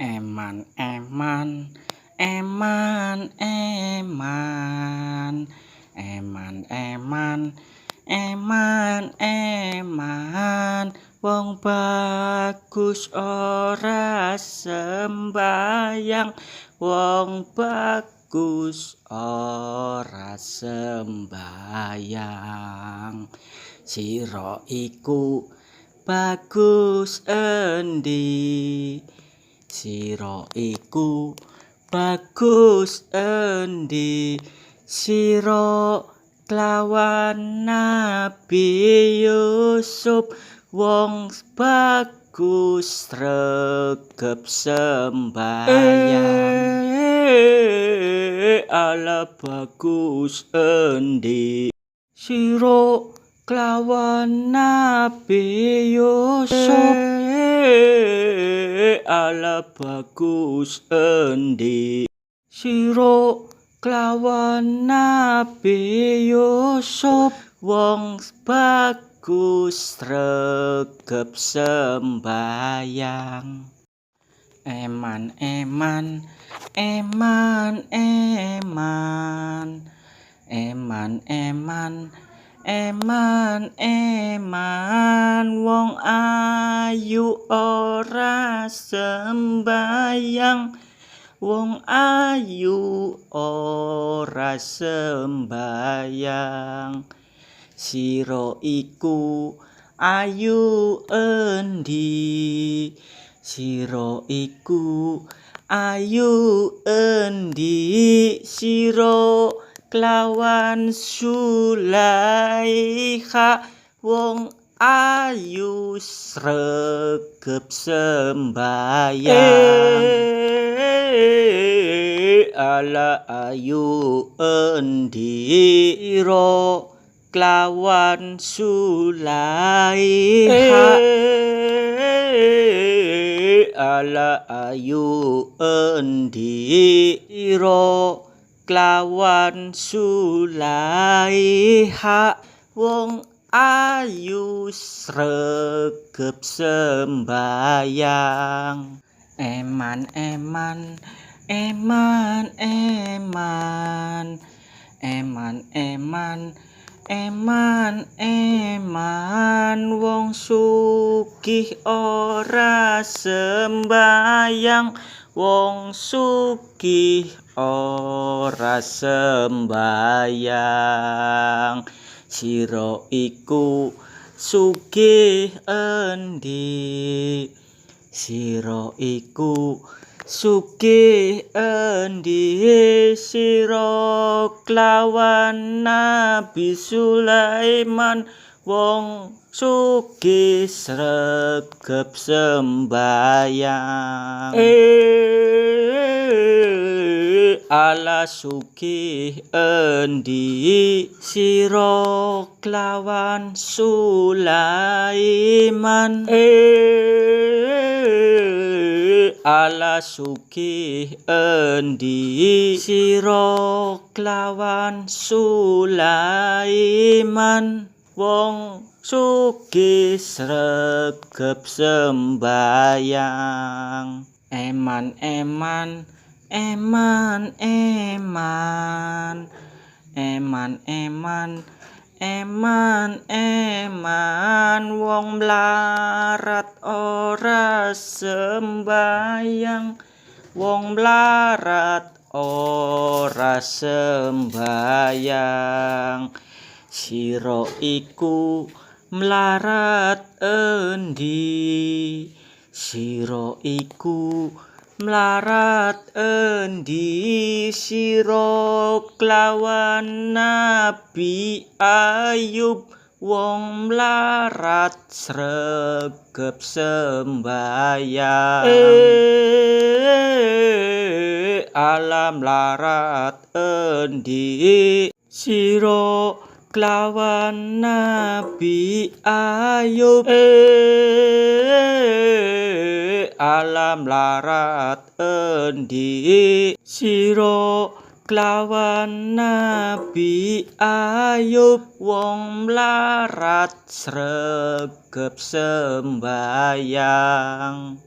Eman eman eman eman eman eman eman eman wong bagus ora sembayang, wong bagus ora sembayang. Sira iku bagus endi? Sira iku bagus endi? Sira klawan Nabi Yusuf, wong bagus sregep sembayang. Ala bagus endi? Sira klawan Nabi Yusuf. Ala bagus endi? Sira klawan Nabi Yusuf, wong bagus sregep sembayang. Eman eman eman eman eman eman eman eman wong ayu ora sembayang, wong ayu ora sembayang. Sira iku ayu endi? Sira iku ayu endi? Sira klawan Zulaikha, wong ayu sregep sembayang. Ala ayu endi? Sira klawan Zulaikha. Ala ayu endi? Sira klawan Zulaikha, wong ayu sregep sembayang. Eman eman eman eman eman eman eman eman wong sugih ora sembayang, wong sugih ora sembayang. Sira iku sugih endi? Sira iku sugih endi? Sira klawan Nabi Sulaiman, wong sugih sregep sembayang. Ala sugih endi? Sira klawan Sulaiman. Ala sugih endi? Sira klawan Sulaiman, wong sugih sregep sembayang. Eman eman eman eman eman eman eman eman wong mlarat ora sembayang, wong mlarat ora sembayang. Sira iku mlarat endi? Sira iku mlarat endi? Sira klawan Nabi Ayub, wong mlarat sregep sembayang. Ala mlarat endi? Sira klawan Nabi Ayub. Ala mlarat endi? Sira klawan Nabi Ayub, wong mlarat sregep sembayang.